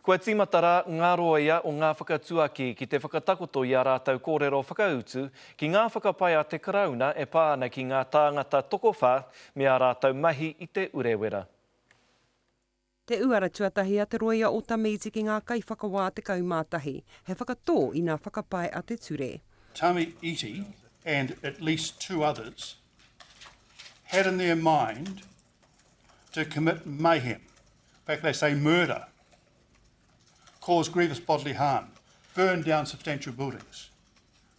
Kua tīmata rā ngā rōia o ngā whakatuaki ki te whakatakoto i ā rātou kōrero whakautu ki ngā whakapae a te Karauna e pā ana ki ngā tāngata tokowhā me ā rātou mahi i Te Urewera. Te uara tuatahi a te rōia o Tame Iti ki ngā kaiwhakawā 11, he whakatō i ngā whakapae a te ture. Tame Iti and at least two others had in their mind to commit mayhem. In fact, they say murder, cause grievous bodily harm, burn down substantial buildings.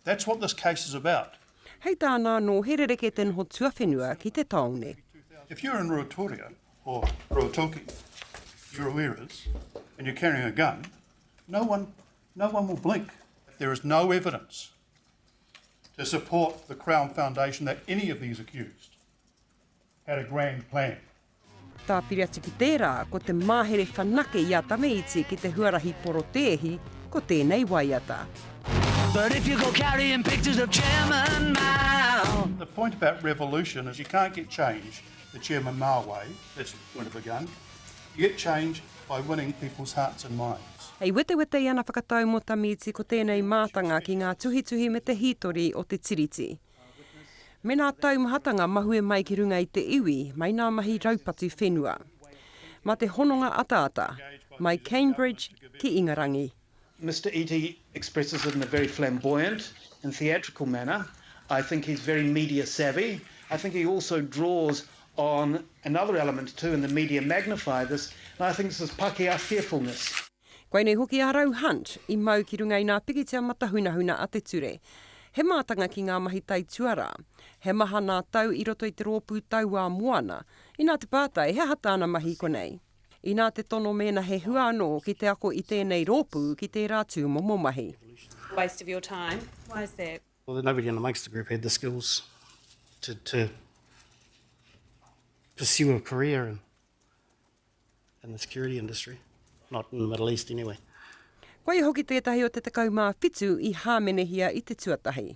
That's what this case is about. Hei tāna anō, he rerekē te noho tuawhenua ki te tāone. If you're in Ruatoria or Ruatoki, Urueras, and you're carrying a gun, no one, no one will blink. There is no evidence to support the Crown Foundation that any of these accused had a grand plan. Tāpiri atu ki tērā, ko te mahere whanake i a Tame Iti ki te huarahi porotēhi, ko tēnei waiata. But if you go carrying pictures of Chairman Mao. The point about revolution is you can't get change the Chairman Mao way, that's the point of a gun. You get change by winning people's hearts and minds. Hei wetewete i ana whakatau mō Tame Iti ko tēnei mātanga ki ngā tuhituhi me te hītori o te Tiriti. Me nā taumahatanga mahue mai ki runga i te iwi mai nā mahi raupatu whenua. Ma te hononga ataata, mai Cambridge ki Ingarangi. Mister Iti expresses it in a very flamboyant and theatrical manner. I think he's very media savvy. I think he also draws on another element too and the media magnify this and I think this is Pakeha fearfulness. Koinei hoki a Rau Hunt i mau ki runga i nā pikitia matahunahuna a te ture. He mātanga ki ngā mahi taituarā. He maha nā tau i roto i te rōpū tauā moana. Inā te pātai, he aha tāna mahi i konei? Inā te tono mēnā he hua anō ki te ako i tēnei rōpū ki tērā tūmomo mahi. Waste of your time. Why is that? Well, nobody in amongst the group had the skills to, to pursue a career in in the security industry, not in the Middle East anyway. Koia hoki tētahi o te 17 i hāmenehia i te tuatahi.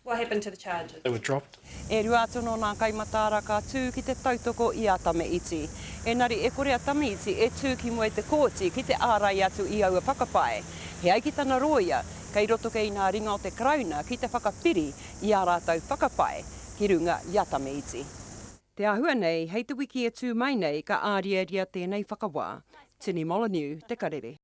What happened to the charges? They were dropped. E rua atu anō nā kaimataara ka tū ki te tautoko i a Tame Iti. Engari e kore a Tame Iti e tū ki mua i te kōti ki te ārai atu i aua whakapae. He ai ki tana rōia, kei roto kei nā ringa o te Karauna ki te whakapiri i ā rātou whakapae ki runga i a Tame Iti. Te āhua nei, hei te wiki e tū mai nei ka āriaria tēnei whakawā. Tini Molyneux, Te Karere.